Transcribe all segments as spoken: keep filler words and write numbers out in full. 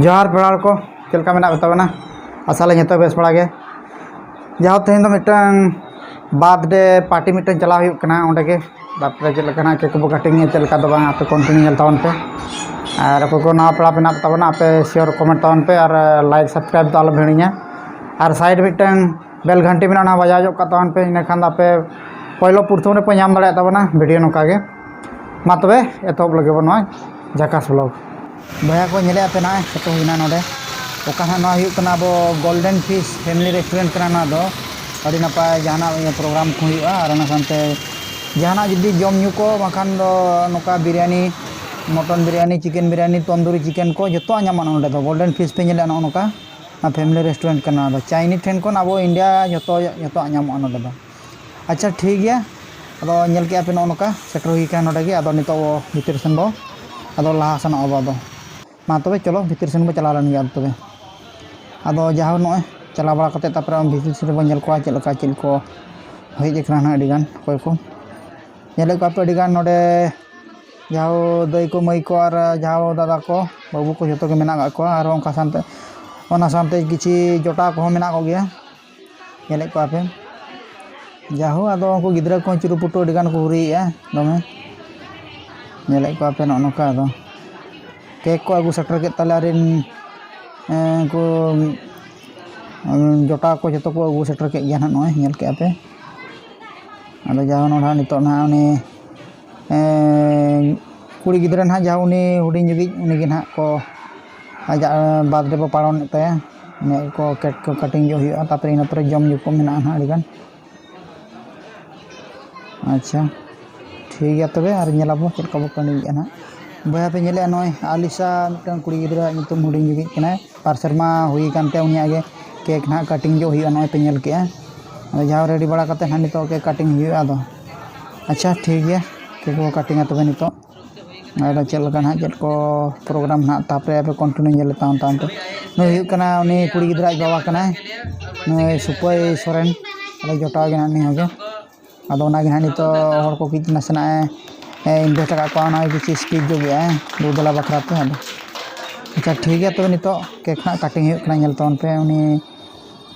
ᱡᱚᱦᱟᱨ ᱯᱮᱲᱟ ᱦᱚᱲ ᱠᱚ, ᱪᱮᱫ ᱞᱮᱠᱟ ᱢᱮᱱᱟᱜ ᱯᱮ ᱛᱟᱵᱚᱱᱟ? ᱟᱥᱟ ᱞᱮ ᱡᱚᱛᱚ ᱵᱮᱥ ᱵᱟᱲᱟ ᱜᱮ᱾ ᱡᱟᱦᱳ, ᱛᱮᱦᱮᱧ ᱫᱚ ᱢᱤᱫᱴᱟᱝ ᱵᱟᱨᱛᱷᱰᱮ ᱯᱟᱨᱴᱤ ᱢᱤᱫᱴᱟᱝ ᱪᱟᱞᱟᱣ ᱦᱩᱭᱩᱜ ᱠᱟᱱᱟ ᱚᱸᱰᱮ ᱜᱮ᱾ ᱛᱟᱨᱯᱚᱨᱮ ᱪᱮᱫ ᱞᱮᱠᱟ ᱱᱟᱜ ᱠᱮᱠ ᱠᱚᱵᱚ ᱠᱟᱴᱤᱝᱟ, ᱪᱮᱫ ᱞᱮᱠᱟ ᱫᱚ ᱵᱟᱝ, ᱟᱯᱮ ᱠᱚᱱᱴᱤᱱᱤᱭᱩ ᱧᱮᱞ ᱛᱟᱵᱚᱱ ᱯᱮ᱾ ᱟᱨ ᱚᱠᱚᱭ ᱠᱚ ᱱᱟᱣᱟ ᱯᱮᱲᱟ ᱢᱮᱱᱟᱜ ᱛᱟᱵᱚᱱᱟ, ᱟᱯᱮ ᱥᱮᱭᱟᱨ ᱠᱚᱢᱮᱱᱴ ᱛᱟᱵᱚᱱ ᱯᱮ ᱟᱨ ᱞᱟᱭᱤᱠ ᱥᱟᱵᱥᱠᱨᱟᱭᱤᱵ ᱫᱚ ᱟᱞᱚ ᱦᱤᱲᱤᱧᱟ᱾ ᱟᱨ ᱥᱟᱭᱤᱰ ᱢᱤᱫᱴᱟᱝ ᱵᱮᱞ ᱜᱷᱟᱱᱴᱤ ᱢᱮᱱᱟᱜᱼᱟ, ᱚᱱᱟ ᱵᱟᱡᱟᱣ ᱧᱚᱜ ᱠᱟᱜ ᱛᱟᱵᱚᱱ ᱯᱮ, ᱤᱱᱟᱹᱠᱷᱟᱱ ᱫᱚ ᱟᱯᱮ ᱯᱳᱭᱞᱳ ᱯᱨᱚᱛᱷᱚᱢ ᱨᱮᱯᱮ ᱧᱟᱢ ᱫᱟᱲᱮᱭᱟᱜ ᱛᱟᱵᱚᱱᱟ ᱵᱷᱤᱰᱤᱭᱳ ᱱᱚᱝᱠᱟ ᱜᱮ᱾ ᱢᱟ ᱛᱚᱵᱮ ᱮᱛᱚᱦᱚᱵ ᱞᱮᱜᱮ ᱵᱚᱱ ᱱᱚᱣᱟ ᱡᱷᱟᱠᱟᱥ ᱵᱞᱚᱜ᱾ ᱵᱚᱭᱦᱟ ᱠᱚ ᱧᱮᱞᱮᱫᱼᱟ ᱯᱮ ᱱᱚᱜᱼᱚᱭ ᱥᱮᱴᱮᱨ ᱦᱩᱭᱱᱟ ᱱᱚᱰᱮ᱾ ᱚᱠᱟ ᱱᱟᱦᱟᱜ ᱱᱚᱣᱟ ᱦᱩᱭᱩᱜ ᱠᱟᱱᱟ ᱟᱵᱚ ᱜᱳᱞᱰᱮᱱ ᱯᱷᱤᱥ ᱯᱷᱮᱢᱤᱞᱤ ᱨᱮᱥᱴᱩᱨᱮᱱᱴ ᱠᱟᱱᱟ ᱱᱚᱣᱟ ᱫᱚ᱾ ᱟᱹᱰᱤ ᱱᱟᱯᱟᱭ ᱡᱟᱦᱟᱱᱟᱜ ᱤᱭᱟᱹ ᱯᱨᱳᱜᱨᱟᱢ ᱠᱚ ᱦᱩᱭᱩᱜᱼᱟ, ᱟᱨ ᱚᱱᱟ ᱥᱟᱶᱛᱮ ᱡᱟᱦᱟᱱᱟᱜ ᱡᱩᱫᱤ ᱡᱚᱢ ᱧᱩ ᱠᱚ, ᱵᱟᱝᱠᱷᱟᱱ ᱫᱚ ᱱᱚᱝᱠᱟ biryani, mutton biryani, chicken biryani, tandoori chicken ᱠᱚ ᱡᱚᱛᱚᱣᱟᱜ ᱧᱟᱢᱚᱜᱼᱟ ᱱᱚᱰᱮ ᱫᱚ᱾ ᱜᱳᱞᱰᱮᱱ ᱯᱷᱤᱥ ᱯᱮ ᱧᱮᱞᱮᱫᱼᱟ ᱱᱚᱜᱼᱚ ᱱᱚᱝᱠᱟ, ᱚᱱᱟ ᱯᱷᱮᱢᱤᱞᱤ ᱨᱮᱥᱴᱩᱨᱮᱱᱴ ᱠᱟᱱᱟ᱾ ᱟᱫᱚ ᱪᱟᱭᱱᱤᱡᱽ ᱴᱷᱮᱱ ᱠᱷᱚᱱ ᱟᱵᱚ ᱤᱱᱰᱤᱭᱟ ᱡᱚᱛᱚ, ᱡᱚᱛᱚᱣᱟᱜ ᱧᱟᱢᱚᱜᱼᱟ ᱱᱚᱰᱮ ᱫᱚ᱾ ᱟᱪᱪᱷᱟ, ᱴᱷᱤᱠ ᱜᱮᱭᱟ᱾ ᱟᱫᱚ ᱧᱮᱞ ᱠᱮᱜᱼᱟ ᱯᱮ ᱱᱚᱜᱼᱚ ᱱᱚᱝᱠᱟ ᱥᱮᱴᱮᱨ ᱦᱩᱭ ᱠᱟᱱᱟ ᱱᱚᱰᱮ ᱜᱮ᱾ ᱟᱫᱚ ᱱᱤᱛᱚᱜ ᱵᱷᱤᱛᱤᱨ ᱥᱮᱱ ᱵᱚ ᱟᱫᱚ ᱞᱟᱦᱟ ᱥᱮᱱᱚᱜ ᱟᱵᱚ᱾ ᱟᱫᱚ ᱢᱟ ᱛᱚᱵᱮ ᱪᱚᱞᱚ ᱵᱷᱤᱛᱤᱨ ᱥᱮᱱ ᱵᱚ ᱪᱟᱞᱟᱣ ᱞᱮᱱ ᱜᱮ ᱟᱫᱚ ᱛᱚᱵᱮ᱾ ᱟᱫᱚ ᱡᱟᱦᱳ ᱱᱚᱜᱼᱚᱭ ᱪᱟᱞᱟᱣ ᱵᱟᱲᱟ ᱠᱟᱛᱮ ᱛᱟᱨᱯᱚᱨᱮ ᱵᱷᱤᱛᱤᱨ ᱥᱮᱱ ᱵᱚ ᱧᱮᱞ ᱠᱚᱣᱟ ᱪᱮᱫ ᱞᱮᱠᱟ ᱪᱮᱫ ᱠᱚ ᱦᱮᱡ ᱟᱠᱟᱱᱟ ᱱᱟᱦᱟᱜ ᱟᱹᱰᱤ ᱜᱟᱱ ᱚᱠᱚᱭ ᱠᱚ᱾ ᱧᱮᱞᱮᱫ ᱠᱚᱣᱟ ᱯᱮ ᱟᱹᱰᱤ ᱜᱟᱱ ᱱᱚᱰᱮ ᱡᱟᱦᱳ ᱫᱟᱹᱭ ᱠᱚ, ᱢᱟᱹᱭ ᱠᱚ ᱟᱨ ᱡᱟᱦᱳ ᱫᱟᱫᱟ ᱠᱚ, ᱵᱟᱹᱵᱩ ᱠᱚ ᱡᱚᱛᱚ ᱜᱮ ᱢᱮᱱᱟᱜ ᱟᱠᱟᱫ ᱠᱚᱣᱟ᱾ ᱟᱨ ᱚᱱᱠᱟ ᱥᱟᱶᱛᱮ, ᱚᱱᱟ ᱥᱟᱶᱛᱮ ᱠᱤᱪᱷᱤ ᱡᱚᱴᱟᱣ ᱠᱚᱦᱚᱸ ᱢᱮᱱᱟᱜ ᱠᱚᱜᱮᱭᱟ᱾ ᱧᱮᱞᱮᱫ ᱠᱚᱣᱟ ᱯᱮ᱾ ᱡᱟᱦᱳ, ᱟᱫᱚ ᱩᱱᱠᱩ ᱜᱤᱫᱽᱨᱟᱹ ᱠᱚᱦᱚᱸ ᱪᱩᱨᱩ ᱯᱩᱴᱩ ᱟᱹᱰᱤ ᱜᱟᱱ ᱠᱚ ᱦᱩᱨᱤᱭᱮᱫᱼᱟ ᱫᱚᱢᱮ᱾ ᱧᱮᱞᱮᱫ ᱠᱚᱣᱟ ᱯᱮ ᱱᱚᱜᱼᱚ ᱱᱚᱝᱠᱟ᱾ ᱟᱫᱚ ᱠᱮᱠ ᱠᱚ ᱟᱹᱜᱩ ᱥᱮᱴᱮᱨ ᱠᱮᱫ ᱛᱟᱞᱮ ᱟᱨ ᱤᱧ, ᱮᱸ, ᱩᱱᱠᱩ, ᱩᱸ, ᱡᱚᱴᱟᱣ ᱠᱚ ᱡᱚᱛᱚ ᱠᱚ ᱟᱹᱜᱩ ᱥᱮᱴᱮᱨ ᱠᱮᱫ ᱜᱮᱭᱟ ᱱᱟᱦᱟᱜ, ᱱᱚᱜᱼᱚᱭ ᱧᱮᱞ ᱠᱮᱫᱼᱟ ᱯᱮ᱾ ᱟᱫᱚ ᱡᱟᱦᱳ ᱱᱚᱰᱮ ᱱᱤᱛᱚᱜ ᱱᱟᱦᱟᱜ ᱩᱱᱤ, ᱮᱸ, ᱠᱩᱲᱤ ᱜᱤᱫᱽᱨᱟᱹ ᱱᱟᱦᱟᱜ ᱡᱟᱦᱟᱸ ᱩᱱᱤ ᱦᱩᱰᱤᱧ ᱧᱚᱜᱤᱡ, ᱩᱱᱤ ᱜᱮ ᱱᱟᱦᱟᱜ ᱠᱚ ᱟᱡᱟᱜ ᱵᱟᱨᱛᱷᱰᱮ ᱵᱚ ᱯᱟᱞᱚᱱᱮᱫ ᱛᱟᱭᱟ᱾ ᱩᱱᱤᱭᱟᱜ ᱠᱚ ᱠᱮᱠ ᱠᱚ ᱠᱟᱴᱤᱝ ᱧᱚᱜ ᱦᱩᱭᱩᱜᱼᱟ, ᱛᱟᱨᱯᱚᱨᱮ ᱤᱱᱟᱹ ᱯᱚᱨᱮ ᱡᱚᱢ ᱧᱩ ᱠᱚ ᱢᱮᱱᱟᱜᱼᱟ ᱱᱟᱦᱟᱜ ᱟᱹᱰᱤᱜᱟᱱ᱾ ᱟᱪᱪᱷᱟ, ᱴᱷᱤᱠ ᱜᱮᱭᱟ ᱛᱚᱵᱮ, ᱟᱨ ᱧᱮᱞᱟᱵᱚ ᱪᱮᱫ ᱞᱮᱠᱟ ᱵᱚ ᱠᱟᱹᱢᱤᱭᱮᱫᱼᱟ ᱱᱟᱦᱟᱜ᱾ ᱵᱚᱭᱦᱟ ᱯᱮ ᱧᱮᱞᱮᱫᱼᱟ, ᱱᱚᱜᱼᱚᱭ ᱟᱞᱤᱥᱟ ᱢᱤᱫᱴᱟᱝ ᱠᱩᱲᱤ ᱜᱤᱫᱽᱨᱟᱹᱣᱟᱜ ᱧᱩᱛᱩᱢ, ᱦᱩᱰᱤᱧ ᱧᱚᱜᱤᱡ ᱠᱟᱱᱟᱭ, ᱵᱟᱨ ᱥᱮᱨᱢᱟ ᱦᱩᱭ ᱟᱠᱟᱱ ᱛᱟᱭᱟ ᱩᱱᱤᱭᱟᱜ ᱜᱮ᱾ ᱠᱮᱠ ᱱᱟᱦᱟᱜ ᱠᱟᱴᱤᱝ ᱧᱚᱜ ᱦᱩᱭᱩᱜᱼᱟ, ᱱᱚᱜᱼᱚᱭ ᱯᱮ ᱧᱮᱞ ᱠᱮᱜᱼᱟ᱾ ᱟᱫᱚ ᱡᱟᱦᱟᱸ ᱨᱮᱰᱤ ᱵᱟᱲᱟ ᱠᱟᱛᱮ ᱱᱟᱦᱟᱜ ᱱᱤᱛᱚᱜ ᱠᱮᱠ ᱠᱟᱴᱤᱝ ᱦᱩᱭᱩᱜᱼᱟ᱾ ᱟᱫᱚ ᱟᱪᱪᱷᱟ, ᱴᱷᱤᱠ ᱜᱮᱭᱟ, ᱠᱮᱠ ᱵᱚ ᱠᱟᱴᱤᱝᱟ ᱛᱚᱵᱮ ᱱᱤᱛᱚᱜ᱾ ᱟᱨ ᱪᱮᱫ ᱞᱮᱠᱟ ᱱᱟᱦᱟᱜ ᱪᱮᱫ ᱠᱚ ᱯᱨᱳᱜᱨᱟᱢ ᱱᱟᱦᱟᱜ, ᱛᱟᱨᱯᱚᱨᱮ ᱟᱯᱮ ᱠᱚᱱᱴᱤᱱᱤᱭᱩ ᱧᱮᱞ ᱛᱟᱵᱚᱱ ᱛᱟᱵᱚᱱ ᱯᱮ᱾ ᱱᱩᱭ ᱦᱩᱭᱩᱜ ᱠᱟᱱᱟ ᱩᱱᱤ ᱠᱩᱲᱤ ᱜᱤᱫᱽᱨᱟᱹ ᱟᱡ ᱵᱟᱵᱟ ᱠᱟᱱᱟᱭ, ᱱᱩᱭ ᱥᱩᱯᱟᱹᱭ ᱥᱚᱨᱮᱱ, ᱟᱞᱮ ᱡᱚᱴᱟᱣ ᱜᱮ ᱱᱟᱦᱟᱜ ᱱᱩᱭ ᱦᱚᱸ ᱜᱮ᱾ ᱟᱫᱚ ᱚᱱᱟᱜᱮ ᱱᱟᱦᱟᱜ ᱱᱤᱛᱚᱜ ᱦᱚᱲ ᱠᱚ ᱠᱟᱹᱡ ᱱᱟᱥᱮᱱᱟᱜ ᱮ ᱤᱱᱵᱷᱮᱥᱴ ᱟᱠᱟᱫ ᱠᱚᱣᱟ, ᱚᱱᱟ ᱠᱤᱪᱷᱩ ᱥᱯᱤᱪ ᱡᱳᱜᱮᱜᱼᱟ ᱫᱩ ᱫᱮᱞᱟ ᱵᱟᱠᱷᱨᱟ ᱛᱮ᱾ ᱟᱫᱚ ᱟᱪᱪᱷᱟ, ᱴᱷᱤᱠ ᱜᱮᱭᱟ, ᱛᱚᱵᱮ ᱱᱤᱛᱚᱜ ᱠᱮᱠ ᱱᱟᱜ ᱠᱟᱴᱤᱝ ᱦᱩᱭᱩᱜ ᱠᱟᱱᱟ᱾ ᱧᱮᱞ ᱛᱟᱵᱚᱱ ᱯᱮ, ᱩᱱᱤ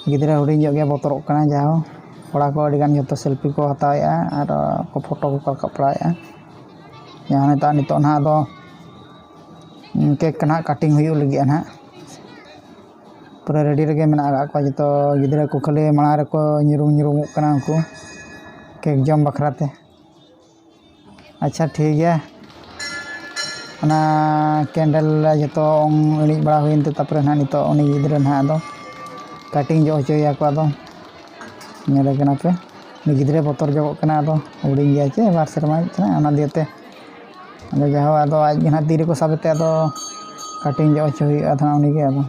ᱜᱤᱫᱽᱨᱟᱹ ᱦᱩᱰᱤᱧ ᱧᱚᱜ ᱜᱮᱭᱟ, ᱵᱚᱛᱚᱨᱚᱜ ᱠᱟᱱᱟ᱾ ᱡᱟᱦᱳ, ᱠᱚᱲᱟ ᱠᱚ ᱟᱹᱰᱤ ᱜᱟᱱ ᱡᱚᱛᱚ ᱥᱮᱞᱯᱷᱤ ᱠᱚ ᱦᱟᱛᱟᱣᱮᱫᱼᱟ ᱟᱨ ᱠᱚ ᱯᱷᱳᱴᱳ ᱠᱚᱠᱚ ᱨᱟᱠᱟᱵ ᱵᱟᱲᱟᱭᱮᱫᱼᱟ᱾ ᱡᱟᱦᱟᱸ ᱱᱤᱛᱚᱜ, ᱱᱤᱛᱚᱜ ᱱᱟᱦᱟᱜ ᱫᱚ, ᱩᱸ, ᱠᱮᱠ ᱱᱟᱦᱟᱜ ᱠᱟᱴᱤᱝ ᱦᱩᱭᱩᱜ ᱞᱟᱹᱜᱤᱫᱼᱟ ᱱᱟᱦᱟᱜ᱾ ᱯᱩᱨᱟᱹ ᱨᱮᱰᱤ ᱨᱮᱜᱮ ᱢᱮᱱᱟᱜ ᱟᱠᱟᱫ ᱠᱚᱣᱟ ᱡᱚᱛᱚ ᱜᱤᱫᱽᱨᱟᱹ ᱠᱚ, ᱠᱷᱟᱹᱞᱤ ᱢᱟᱲᱟᱝ ᱨᱮᱠᱚ ᱧᱩᱨᱩᱢ ᱧᱩᱨᱩᱢᱚᱜ ᱠᱟᱱᱟ ᱩᱱᱠᱩ ᱠᱮᱠ ᱡᱚᱢ ᱵᱟᱠᱷᱨᱟ ᱛᱮ᱾ ᱟᱪᱪᱷᱟ, ᱴᱷᱤᱠ ᱜᱮᱭᱟ, ᱚᱱᱟ ᱠᱮᱱᱰᱮᱞ ᱡᱚᱛᱚ ᱚᱝ ᱤᱬᱤᱡ ᱵᱟᱲᱟ ᱦᱩᱭᱮᱱ ᱛᱮ, ᱛᱟᱨᱯᱚᱨᱮ ᱱᱟᱦᱟᱜ ᱱᱤᱛᱚᱜ ᱩᱱᱤ ᱜᱤᱫᱽᱨᱟᱹ ᱱᱟᱦᱟᱜ ᱟᱫᱚ ᱠᱟᱴᱤᱝ ᱡᱚᱜ ᱦᱚᱪᱚᱭᱮᱭᱟ ᱠᱚ᱾ ᱟᱫᱚ ᱧᱮᱞᱮ ᱠᱟᱱᱟ ᱯᱮ, ᱩᱱᱤ ᱜᱤᱫᱽᱨᱟᱹ ᱵᱚᱛᱚᱨ ᱡᱚᱜᱚᱜ ᱠᱟᱱᱟ᱾ ᱟᱫᱚ ᱦᱩᱰᱤᱧ ᱜᱮᱭᱟ ᱪᱮ, ᱵᱟᱨ ᱥᱮᱨᱢᱟ ᱦᱩᱭᱩᱜ ᱠᱟᱱᱟ, ᱚᱱᱟ ᱫᱤᱭᱮ ᱛᱮ ᱟᱫᱚ ᱡᱟᱦᱳ, ᱟᱫᱚ ᱟᱡ ᱜᱮ ᱱᱟᱦᱟᱜ ᱛᱤ ᱨᱮᱠᱚ ᱥᱟᱵᱮ ᱛᱮ ᱟᱫᱚ ᱠᱟᱴᱤᱝ ᱡᱚᱜ ᱦᱚᱪᱚ ᱦᱩᱭᱩᱜᱼᱟ ᱛᱟᱦᱮᱱᱟ ᱩᱱᱤ ᱜᱮ᱾ ᱟᱫᱚ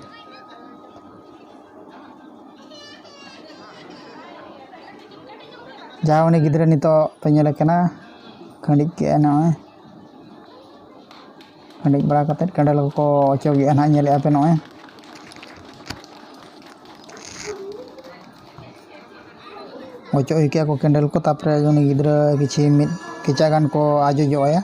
ᱡᱟᱦᱟᱸ ᱩᱱᱤ ᱜᱤᱫᱽᱨᱟᱹ ᱱᱤᱛᱚᱜ ᱯᱮ ᱧᱮᱞᱮ ᱠᱟᱱᱟ, ᱠᱷᱟᱹᱰᱤᱡ ᱠᱮᱜᱼᱟᱭ ᱱᱚᱜᱼᱚᱭ᱾ ᱠᱷᱟᱹᱰᱤᱡ ᱵᱟᱲᱟ ᱠᱟᱛᱮᱫ ᱠᱮᱱᱰᱮᱞ ᱠᱚᱠᱚ ᱚᱪᱚᱜᱮᱜᱼᱟ ᱱᱟᱦᱟᱜ, ᱧᱮᱞᱮᱜᱼᱟ ᱯᱮ ᱱᱚᱜᱼᱚᱭ᱾ ᱚᱪᱚᱜ ᱦᱩᱭ ᱠᱮᱜᱼᱟ ᱠᱚ ᱠᱮᱱᱰᱮᱞ ᱠᱚ, ᱛᱟᱨᱯᱚᱨᱮ ᱩᱱᱤ ᱜᱤᱫᱽᱨᱟᱹ ᱠᱤᱪᱷᱤ ᱢᱤᱫ ᱠᱮᱪᱟ ᱜᱟᱱ ᱠᱚ ᱟᱡᱚ ᱡᱚᱜ ᱟᱭᱟ᱾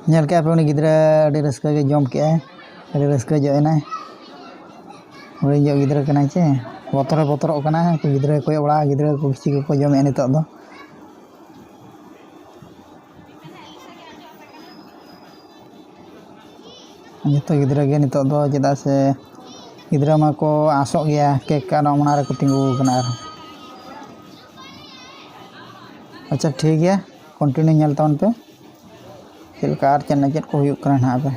ᱧᱮᱞ ᱠᱮᱜᱼᱟ ᱯᱮ ᱩᱱᱤ ᱜᱤᱫᱽᱨᱟᱹ ᱟᱹᱰᱤ ᱨᱟᱹᱥᱠᱟᱹ ᱜᱮ ᱡᱚᱢ ᱠᱮᱜᱼᱟᱭ, ᱟᱹᱰᱤ ᱨᱟᱹᱥᱠᱟᱹ ᱡᱚᱜ ᱮᱱᱟᱭ᱾ ᱦᱩᱰᱤᱧ ᱧᱚᱜ ᱜᱤᱫᱽᱨᱟᱹ ᱠᱟᱱᱟᱭ ᱪᱮ, ᱵᱚᱛᱚᱨᱮ ᱵᱚᱛᱚᱨᱚᱜ ᱠᱟᱱᱟ᱾ ᱩᱱᱠᱩ ᱜᱤᱫᱽᱨᱟᱹ ᱠᱚᱭᱚᱜ ᱵᱟᱲᱟ, ᱜᱤᱫᱽᱨᱟᱹ ᱠᱚ ᱠᱤᱪᱷᱤ ᱠᱚᱠᱚ ᱡᱚᱢᱮᱜᱼᱟ ᱱᱤᱛᱚᱜ ᱫᱚ᱾ ᱡᱚᱛᱚ ᱜᱤᱫᱽᱨᱟᱹ ᱜᱮ ᱱᱤᱛᱚᱜ ᱫᱚ, ᱪᱮᱫᱟᱜ ᱥᱮ ᱜᱤᱫᱽᱨᱟᱹ ᱢᱟᱠᱚ ᱟᱸᱥᱚᱜ ᱜᱮᱭᱟ ᱠᱮᱠ ᱠᱟᱴ ᱚᱱᱟ ᱨᱮᱠᱚ ᱛᱤᱸᱜᱩ ᱟᱠᱟᱱᱟ᱾ ᱟᱨ ᱟᱪᱪᱷᱟ, ᱴᱷᱤᱠ ᱜᱮᱭᱟ, ᱠᱚᱱᱴᱤᱱᱤᱭᱩ ᱧᱮᱞ ᱛᱟᱵᱚᱱ ᱯᱮ ᱪᱮᱫ ᱞᱮᱠᱟ ᱟᱨ ᱪᱮᱫ ᱪᱮᱫ ᱠᱚ ᱦᱩᱭᱩᱜ ᱠᱟᱱᱟ ᱱᱟᱦᱟᱜ ᱟᱯᱮ᱾